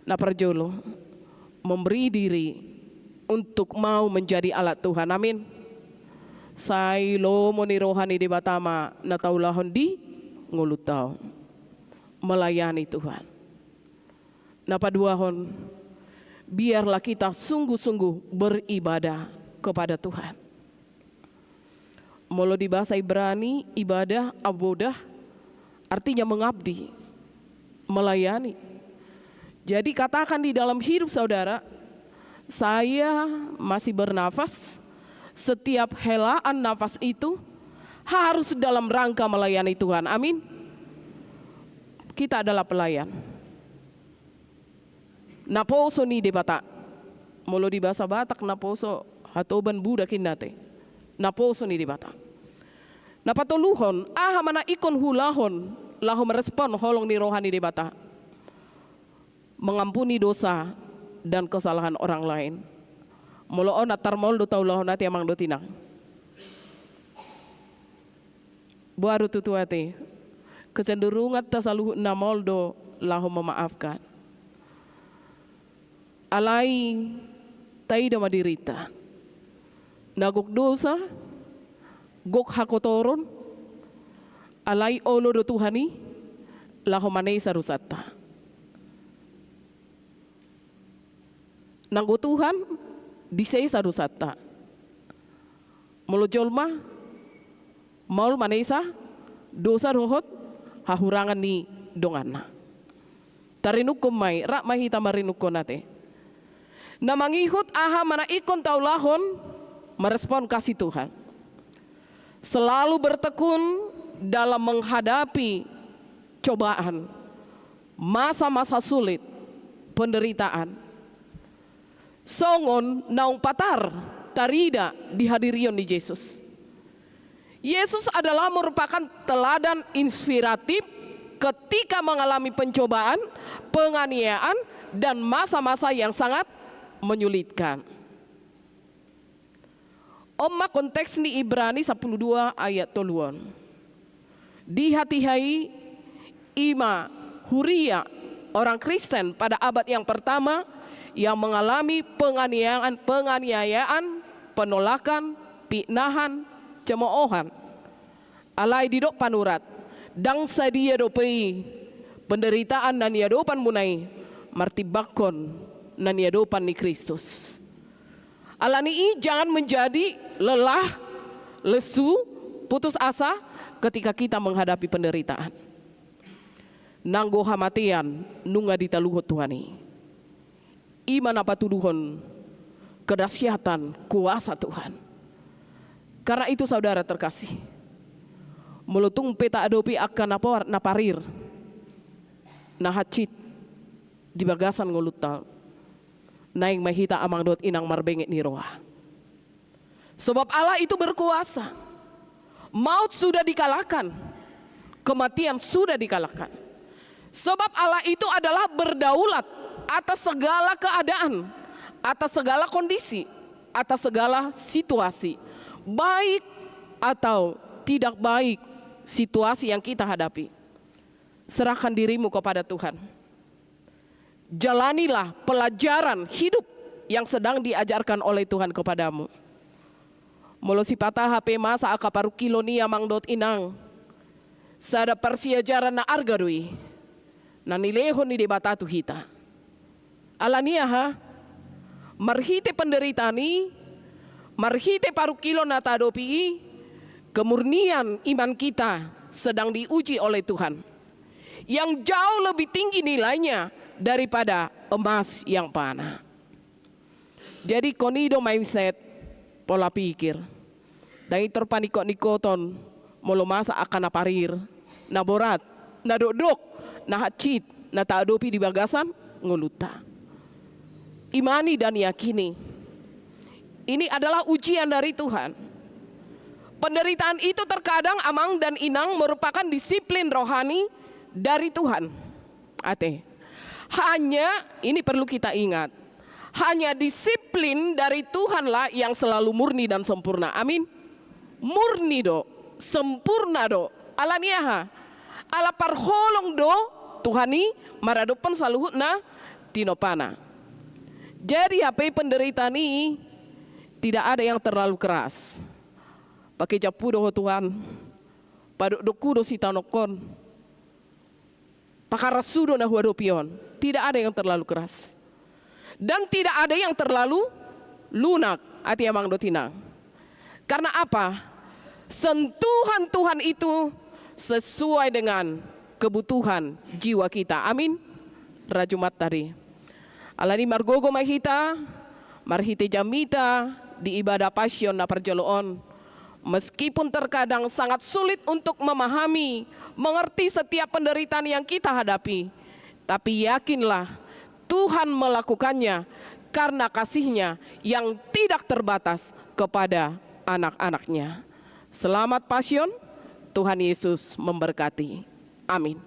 Na parjolo, memberi diri untuk mau menjadi alat Tuhan. Amin. Sai lomo ni roha ni Debata ma na taulahon di ngolunta on. Melayani Tuhan. Na paduahon, biarlah kita sungguh-sungguh beribadah kepada Tuhan. Molo di bahasa Ibrani, ibadah, avodah, artinya mengabdi, melayani. Jadi katakan di dalam hidup saudara, saya masih bernafas, setiap helaan nafas itu harus dalam rangka melayani Tuhan. Amin. Kita adalah pelayan. Naposo ni Debata. Molo di bahasa Batak, naposo hatoban budak inna te. Naposo ni Debata. Na patoluhon, aha ma na ingkon huulahon laho merespon holong ni roha ni Debata? Mengampuni dosa dan kesalahan orang lain. Molo on, antar maol do taulahon ate, amang dohot inang. Boha do tutu ate, kecenderunganta saluhutna maol do laho memaafkan. Alai taida ma dirinta. Na gok dosa, gok hakotoron, alai olo do Tuhan i laho manesesa dosanta. Nanggo Tuhan disesa dosanta. Molo jolma, maol manesesa dosa dohot hahurangan ni donganna. Tarinungkon ma i, rap ma hita marinungkon ate. Na mangihut, aha ma na ingkon taulahon merespon kasih Tuhan? Selalu bertekun dalam menghadapi cobaan, masa-masa sulit, penderitaan. Songon naung patar tarida di hadirion ni Jesus. Yesus adalah merupakan teladan inspiratif ketika mengalami pencobaan, penganiayaan, dan masa-masa yang sangat menyulitkan. On ma konteks ni Ibrani sampulu dua ayat tolu on. Di hatiha i, i ma huria orang Kristen pada abad yang pertama yang mengalami penganiayaan, penganiayaan, penolakan, pitnahan, cemoohan. Alai didok panurat, ndang sadia dope i penderitaan na niadopanmuna i martimbangkon na niadopan ni Kristus. Alani i, jangan menjadi lelah, lesu, putus asa ketika kita menghadapi penderitaan. Nanggo hamatean nunga ditaluhon Tuhan i. I ma na patuduhon kedahsyatan kuasa Tuhan. Karena itu, saudara terkasih, molo tung pe taadopi angka na poar, na parir, na hansit di bagasan ngolunta, naeng ma hita, amang dohot inang, marbenget ni roha. Sebab Allah itu berkuasa. Maut sudah dikalahkan. Kematian sudah dikalahkan. Sebab Allah itu adalah berdaulat atas segala keadaan, atas segala kondisi, atas segala situasi. Baik atau tidak baik situasi yang kita hadapi, serahkan dirimu kepada Tuhan. Jalanilah pelajaran hidup yang sedang diajarkan oleh Tuhan kepadamu. Molo sipata hape masa angka parungkilon i, amang dohot inang, sada parsiajaran na arga do i na nilehon ni Debata tu hita. Alani aha? Marhite penderitaan i, marhite parungkilon na taadopi i, kemurnian iman kita sedang diuji oleh Tuhan, yang jauh lebih tinggi nilainya daripada emas yang fana. Jadi ingkon i do mindset, pola pikir. Ndang i tor paningkot-ningkoton molo masa angka na parir, na borat, na dokdok, na hansit na taadopi di bagasan ngolunta. Imani dan yakini, ini adalah ujian dari Tuhan. Penderitaan itu terkadang, amang dan inang, merupakan disiplin rohani dari Tuhan. Ate. Hanya, ini perlu kita ingat, hanya disiplin dari Tuhanlah yang selalu murni dan sempurna. Amin. Murni do, sempurna do. Alani aha? Ala parholong do Tuhan i maradophon saluhut na tinompana. Jadi hape penderitaan i tidak ada yang terlalu keras. Pakejamhu do ho Tuhan, padokdokhu do sitaononhon, pakarashu do na huadopi on. Tidak ada yang terlalu keras. Dan tidak ada yang terlalu lunak, ate amang dohot inang. Karena apa? Sentuhan Tuhan itu sesuai dengan kebutuhan jiwa kita. Amin. Rajumanta di. Alani margogo ma hita, marhite jamita di ibadah Pasion na parjolo on. Meskipun terkadang sangat sulit untuk memahami, mengerti setiap penderitaan yang kita hadapi, tapi yakinlah, Tuhan melakukannya karena kasih-Nya yang tidak terbatas kepada anak-anak-Nya. Selamat Pasion, Tuhan Yesus memberkati. Amin.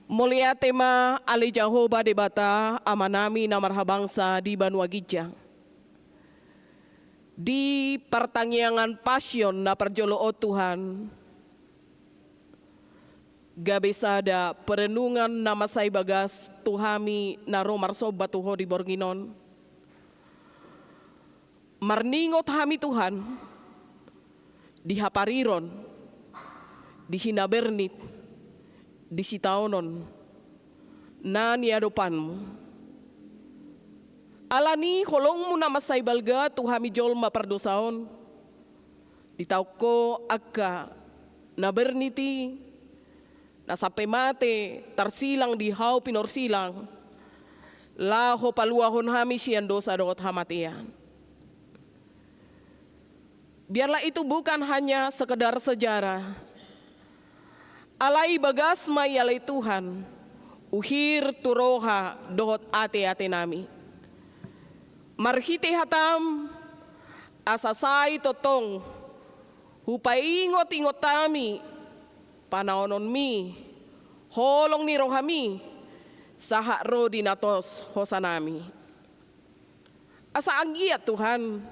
Mauliate ma ale Jahowa Debata, Amanami na marhabangsa di banua ginjang. Di partangiangan Pasion na parjolo on, Tuhan, gabe sada perenungan na mansai bagas tu hami na ro marsomba tu Ho di borngin on. Marningot hami, Tuhan, di hapariron, di hinabernit, di sitaonon na niadopanmu. Alani holongmu na mansai balga tu hami jolma pardosa on, ditaon Ho angka na bernit i, na sampe mate tarsilang di hau pinorsilang, laho paluahon hami sian dosa dohot hamatean. Biarlah itu bukan hanya sekedar sejarah. Alai bagas ma i ale Tuhan, uhir tu roha dohot ateatenami. Marhite hataM, asa sai tongtong hupaingotingot hami panaononMi, holong ni rohaMi, sahat ro di natos hosanami. Asa anggiat, Tuhan,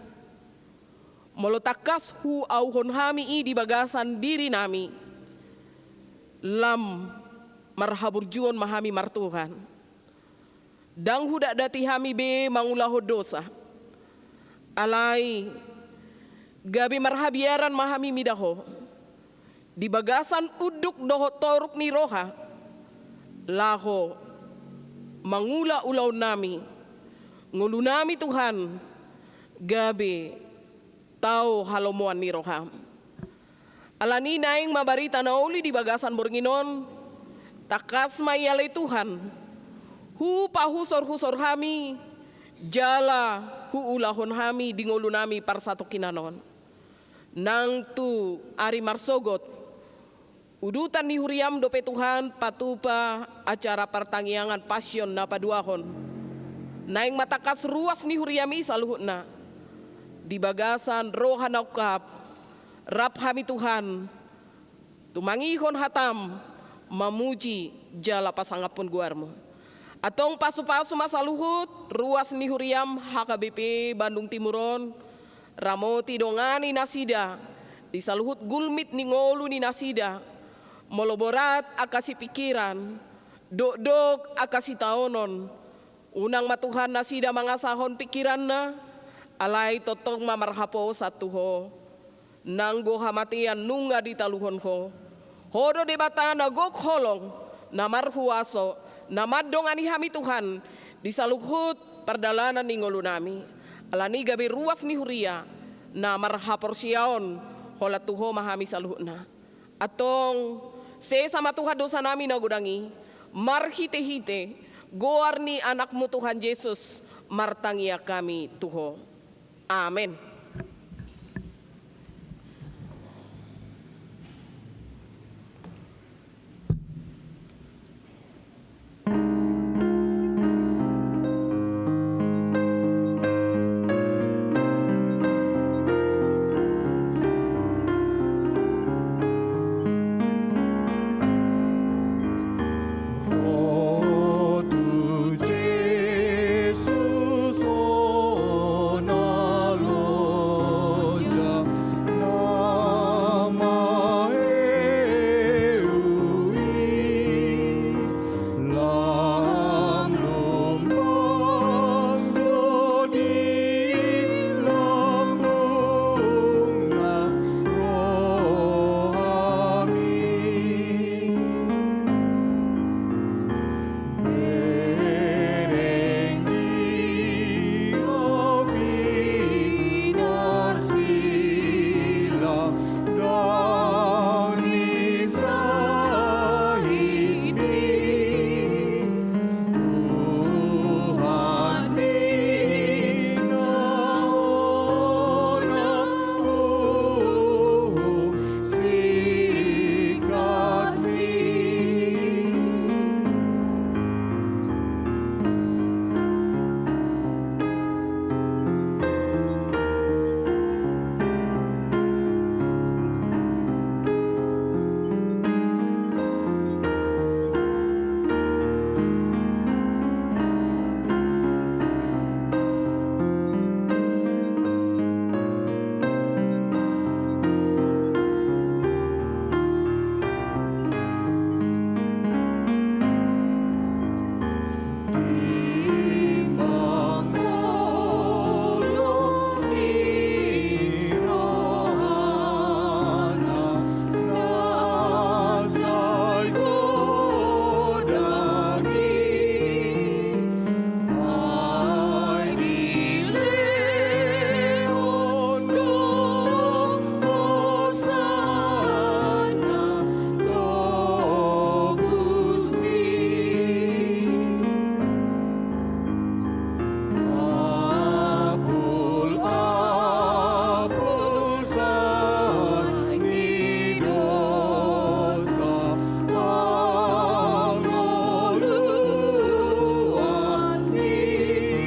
molo tangkas huauhon hami i di bagasan dirinami, lam marhaburjuon ma hami martuhan. Ndang hudakdaki hami be mangulahon dosa. Alai gabe marhabiaran ma hami mida Ho di bagasan unduk dohot toruk ni roha, laho mangula ulaonnami, ngolunami, Tuhan, gabe tau halomoan ni rohaM. Alani naeng ma barita na uli di bagasan borngin on, tangkas ma i ale Tuhan, hupahusorhusor hami, jala huulahon hami di ngolunami parsatongkinan on. Nang tu ari marsogot, udutan ni huriaM dope, Tuhan, patupa acara partangiangan Pasion na paduahon. Naeng ma tangkas ruas ni huriaMi saluhutna. Di bagasan roha na ungkap, rap hami, Tuhan, tumangihon hataM, mamuji jala pasangaphon goarMu. Antong pasupasu ma saluhut ruas ni huriaM H K B P Bandung Timur on, ramoti dongani nasida di saluhut gulmit ni ngolu ni nasida, molo borat angka sipingkiran, dokdok angka sitaonon, unang ma, Tuhan, nasida mangasahon pingkiranna, alai tongtong ma marhaposan tu Ho. Nanggo hamatean nunga ditaluhon Ho. Ho do Debata na gok holong, na marhuaso, Na mandongani hami Tuhan di saluhut pardalanan ni ngolunami. Alani gabe ruas ni huria na marhaporseaon holan tu Ho ma hami saluhutna. Antong, sesa ma Tuhan dosanami na godang i, marhitehite goar ni Anakmu Tuhan Jesus, martangiang hami tu Ho. Amen.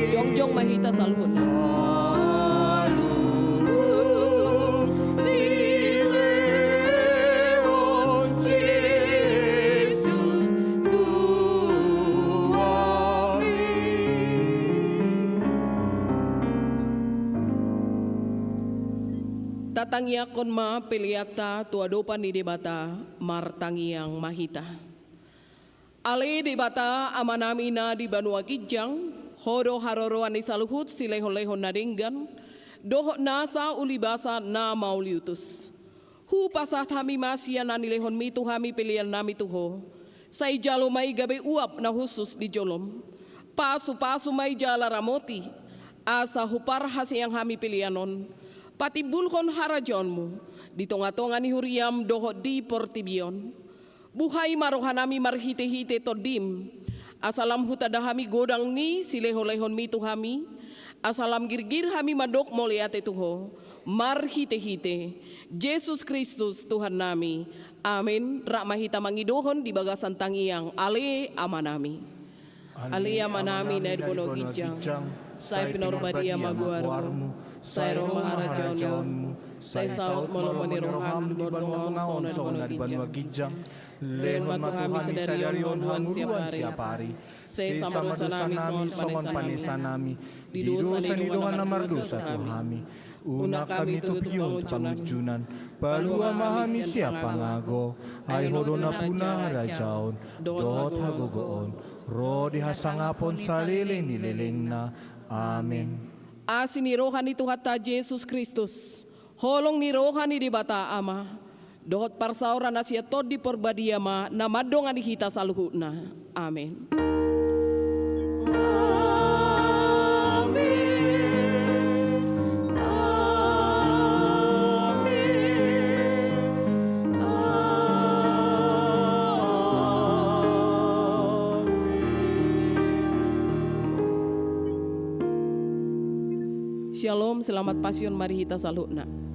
Jongjong ma hita saluhutna. Tatangiangkon ma peleanta tu adopan ni Debata, martangiang ma hita. Ale Debata Amanami na di banua ginjang, Ho do haroroan ni saluhut silehonlehon na denggan, dohot nasa ulibasa na mauliutus. Hupasahat hami ma sian na nilehonmi tu hami peleannami tu Ho. Sai jalo ma i gabe uap na hushus di jolom. Pasupasu ma i jala ramoti, asa huparhaseang hami pelean on patimbulhon harajaonmu di tongatonga ni huriam dohot di portibi on. Buhai ma rohanami marhitehite Tondim, asa lam hutanda hami godang ni silehonlehonmi tu hami, asa lam girgir hami mandok mauliate tu Ho, marhitehite Jesus Kristus Tuhannami. Amen. Rap ma hita mangidohon di bagasan tangiang Ale Amanami. Ale Amanami na di banua ginjang, sai pinarbadia ma goarmu, sai ro ma harajaonmu, sai saut ma lomo ni roham di banua tonga on songon na di banua ginjang. Lehon ma tu hami sadari on hamuruan siapari. Sesa ma dosanami songon panesanami di dosa ni dongan na mardosa tu hami. Unang hami tutu tu pangunjunan. Palua ma hami sian pangago. Ai Ho do nampuna harajaon dohot hagogoon ro di hasangapon saleleng ni lelengna. Amen. Asi ni roha ni Tuhanta Jesus Kristus, holong ni roha ni Debata Ama, dohot parsaoran na sian Tondi Parbadia ma na mandongani hita saluhutna. Amen. Amen. Amen. Amen. Shalom, selamat Pasion ma di hita saluhutna.